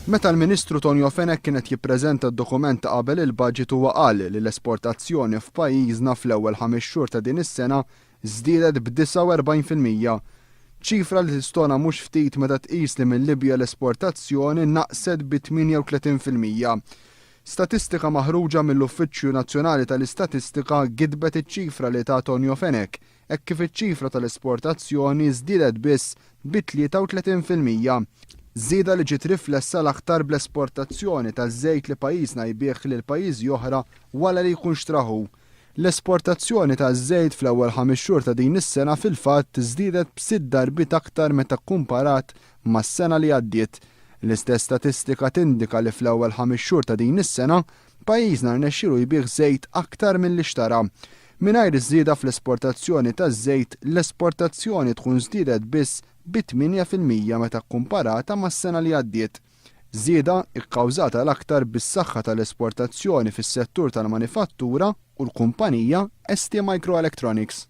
Meta l-Ministru Tonio Fenech kien qed jippreżenta d-dokument ta' qabel il-budget huwa qal li l-esportazzjoni f'pajjiżna fl-ewwel ħames xhur ta' din is-sena żdiedet b'49%. Ċifra li tistona mhux ftit meta tqis li mil-Libja l-esportazzjoni naqset bi 38%. Statistika maħruġa mill-Uffiċċju Nazzjonali tal-Istatistika gidbet iċ-ċifra li ta Tonio Fenech hekk kif iċ-ċifra tal-esportazzjoni żdiedet biss bi 33%. Żieda li ġiet riflessa l-aktar bl-esportazzjoni taż-żejt li pajjiżna jbigħ lil pajjiżi oħra wara li jkun xtrah hu. L-esportazzjoni taż-żejt fl-ewwel ħames xhur ta' din is-sena fil-fatt żdiedet b'sitt darbiet aktar meta kkumparat mas-sena li għaddiet. L-istess statistika tindika li fl-ewwel ħames xhur ta' din is-sena, pajjiżna rnexxielu jbigħ żejt aktar milli xtara. Mingħajr iż-żieda fl-esportazzjoni taż-żejt, l-esportazzjoni tkun żdiedet biss bi 8% meta kkumparata mas-sena li għaddiet. Żieda kkawżata l-aktar bis-saħħa tal-esportazzjoni fis-settur tal-manifattura u l-kumpanija STMicroelectronics.